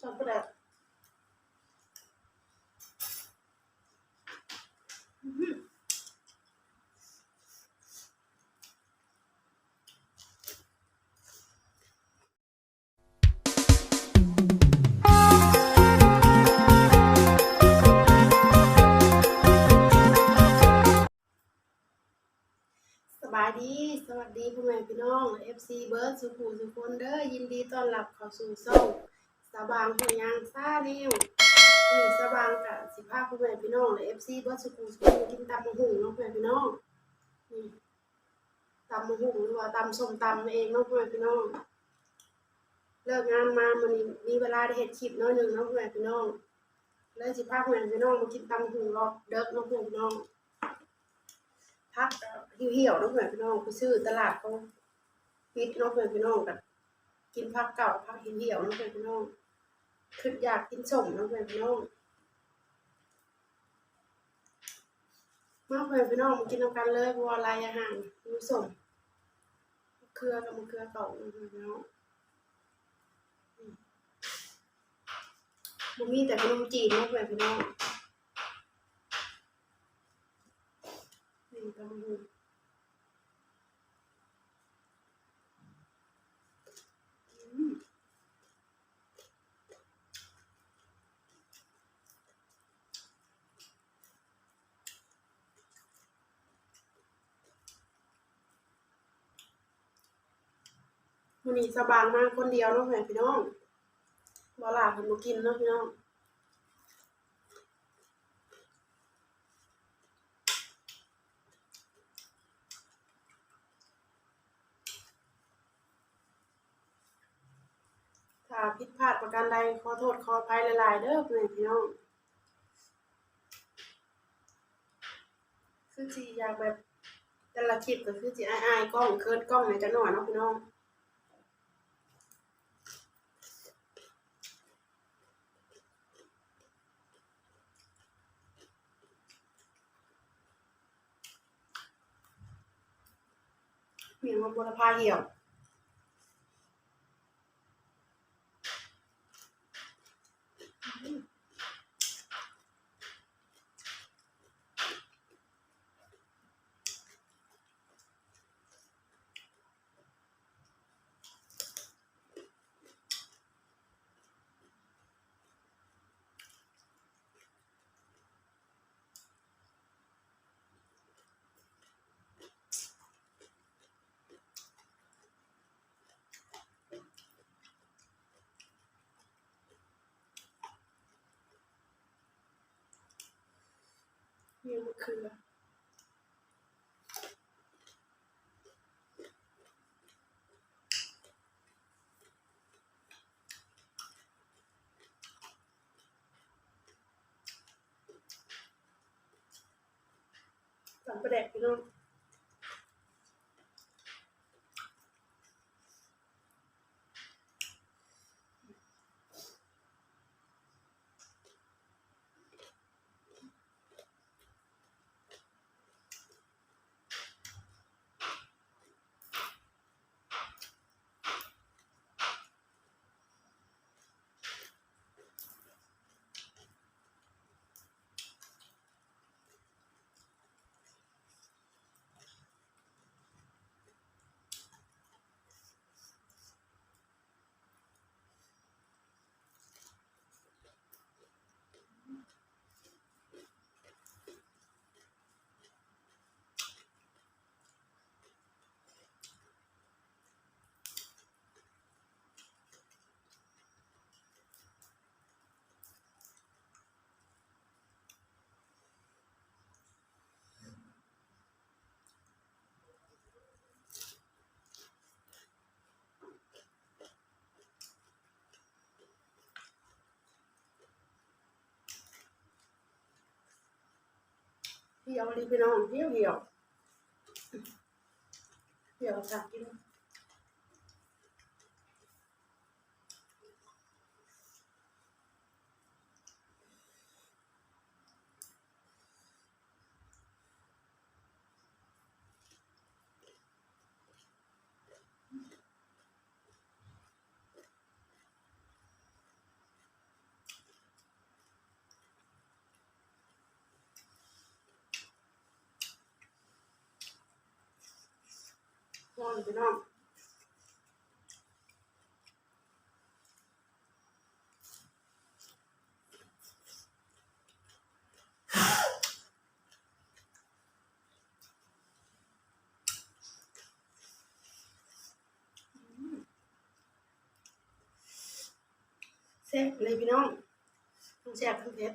ຕຳປາແດກ ອືມ ສະບາຍດີ ສະຫວັດດີພໍ່ແມ່ພີ່ນ້ອງ ເອັຟຊີ ເບິດສູ່ຜູ້ສູ່ຄົນເດີ ຍິນດີຕ້ອນຮັບເຂົ້າສູ່ຊ່ອງສາວບາງເຮັດຫຍັງຊາແນວ. ມື້ນີ້ສາວບາງກະຊິພາພໍ່ແມ່ພີ່ນ້ອງ ແລະ ເອັຟຊີ ເບິດສູ່ຜູ້ສູ່ຄົນກິນຕຳບັກຫຸ່ງເນາະ ພໍ່ແມ່ພີ່ນ້ອງ. ນີ້ ຕຳບັກຫຸ່ງ ຫຼືວ່າຕຳສົ້ມຕຳນັ້ນເອງເນາະ ພໍ່ແມ່ພີ່ນ້ອງ. ເລີກງານມາມື້ນີ້ມີເວລາໄດ້ເຮັດຄລິບໜ້ອຍໜຶ່ງເນາະ ພໍ່ແມ່ພີ່ນ້ອງ ເລີຍຊິພາພໍ່ແມ່ພີ່ນ້ອງມາກິນຕຳບັກຫຸ່ງຮອບເດິກເນາະ ພໍ່ແມ່ພີ່ນ້ອງ. ຜັກກໍຫ່ຽວໆເນາະ ພໍ່ແມ່ພີ່ນ້ອງ ໄປຊື້ຕະຫຼາດເຂົາປິດເນາະ ພໍ່ແມ່ພີ່ນ້ອງ ກໍກິນຜັກເກົ່າ ຜັກຫ່ຽວໆເນາະ ພໍ່ແມ່ພີ່ນ້ອງ. ຄິດຢາກກິນສົ້ມເນາະ ພໍ່ແມ່ພີ່ນ້ອງ. ມາ ພໍ່ແມ່ພີ່ນ້ອງ ມາກິນນຳກັນເລີຍ ເພາະວ່າຫຼາຍອາຫານມີສົ້ມ ເຄືອກັບມະເຂືອເປາະເນາະ ພໍ່ແມ່ພີ່ນ້ອງ. ອືມ ບໍ່ມີແຕ່ຂະໜົມຈີນເນາະ ພໍ່ແມ່ພີ່ນ້ອງ. ນີ້ກໍມີ ອືມ. ມື້ນີ້ສາວບາງມາຄົນດຽວເນາະ ພໍ່ແມ່ພີ່ນ້ອງ ບໍ່ຫຼ້າເພິ່ນບໍ່ກິນເນາະ ພີ່ນ້ອງ. ຖ້າຜິດພາດປະການໃດ ຂໍໂທດຂໍອະໄພຫຼາຍໆເດີ ພໍ່ແມ່ພີ່ນ້ອງ. ຄືຊິຢາກແບບ ແຕ່ລະຄລິບກໍຄືຊິອາຍໆກ້ອງ ເຂີນກ້ອງແດ່ຈັກໜ້ອຍເນາະ ພີ່ນ້ອງ. ມີຫຍັງວ່າບົວລະພາຫ່ຽວ. ມີມະເຂືອ. ຕຳປາແດກ ພີ່ນ້ອງ. ຫ່ຽວອີ່ຫຼີພີ່ນ້ອງ ຫ່ຽວໆ ຫ່ຽວຄັກກິນ. ພີ່ນ້ອງ ແຊບເລີຍພີ່ນ້ອງ ທັງແຊບທັງເຜັດ.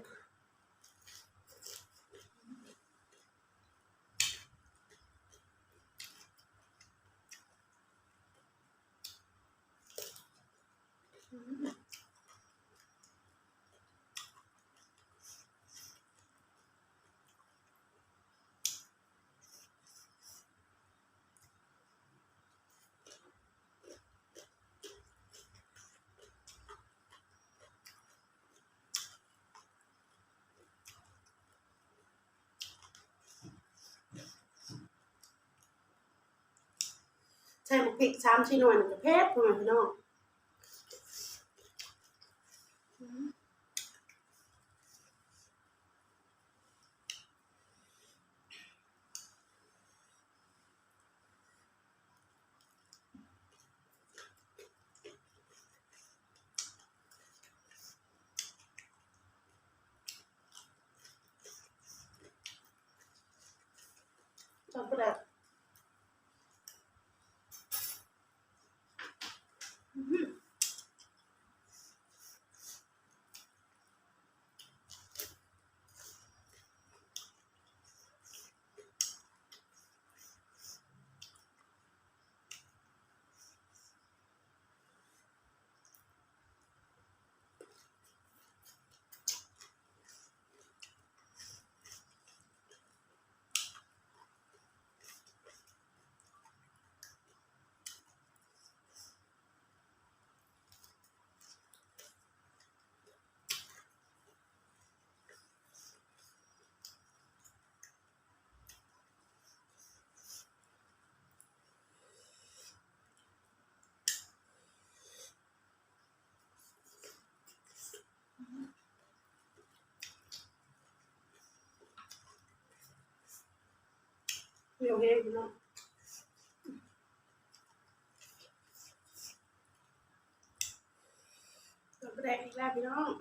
ໃສ່ບັກພິກສາມສີ່ໜ່ວຍນີ້ກໍເຜັດ ພໍ່ແມ່ພີ່ນ້ອງ. ໜຽວແຮງເນາະ ຕອນປາແດກອີກແລ້ວພີ່ນ້ອງ.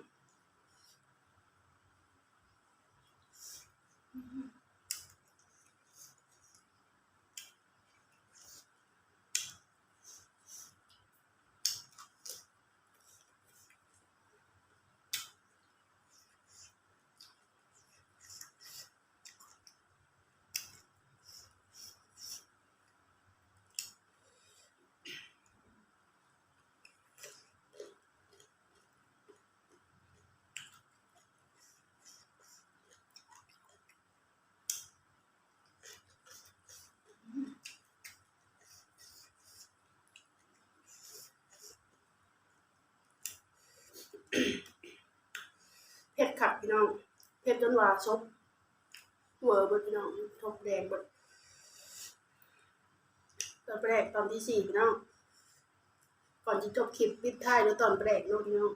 ເຜັດຄັກພີ່ນ້ອງ ເຜັດຈົນວ່າສົບເວີເບິດພີ່ນ້ອງ ສົບແດງເບິດ. ຕອນປາແດກຕອນທີສີ່ພີ່ນ້ອງ ກ່ອນຊິຈົບຄລິບ ປິດທ້າຍດ້ວຍຕອນປາແດກເນາະພີ່ນ້ອງ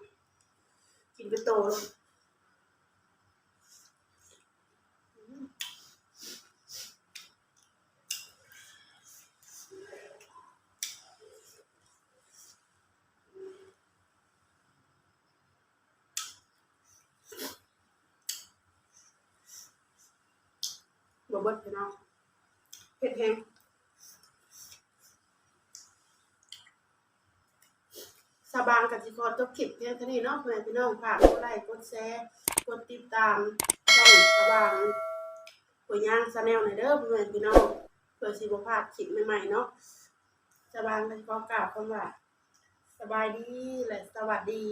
ກິນເປັນໂຕເລີຍ. ບໍ່ເບິດພີ່ນ້ອງ ເຜັດແຮງ. ສາວບາງກໍຊິຂໍຈົບຄລິບພຽງເທົ່ານີ້ເນາະ ພໍ່ແມ່ພີ່ນ້ອງ ຝາກກົດໄລ ກົດແຊ ກົດຕິດຕາມຊ່ອງສາວບາງ ຫົວຍາງ Channel ແດ່ເດີ ພໍ່ແມ່ພີ່ນ້ອງ ເພື່ອຊິບໍ່ພາດຄລິບໃໝ່ໆເນາະ. ສາວບາງກໍຂໍກ່າວຄຳວ່າ ສະບາຍດີ ແລະ ສະຫວັດດີ.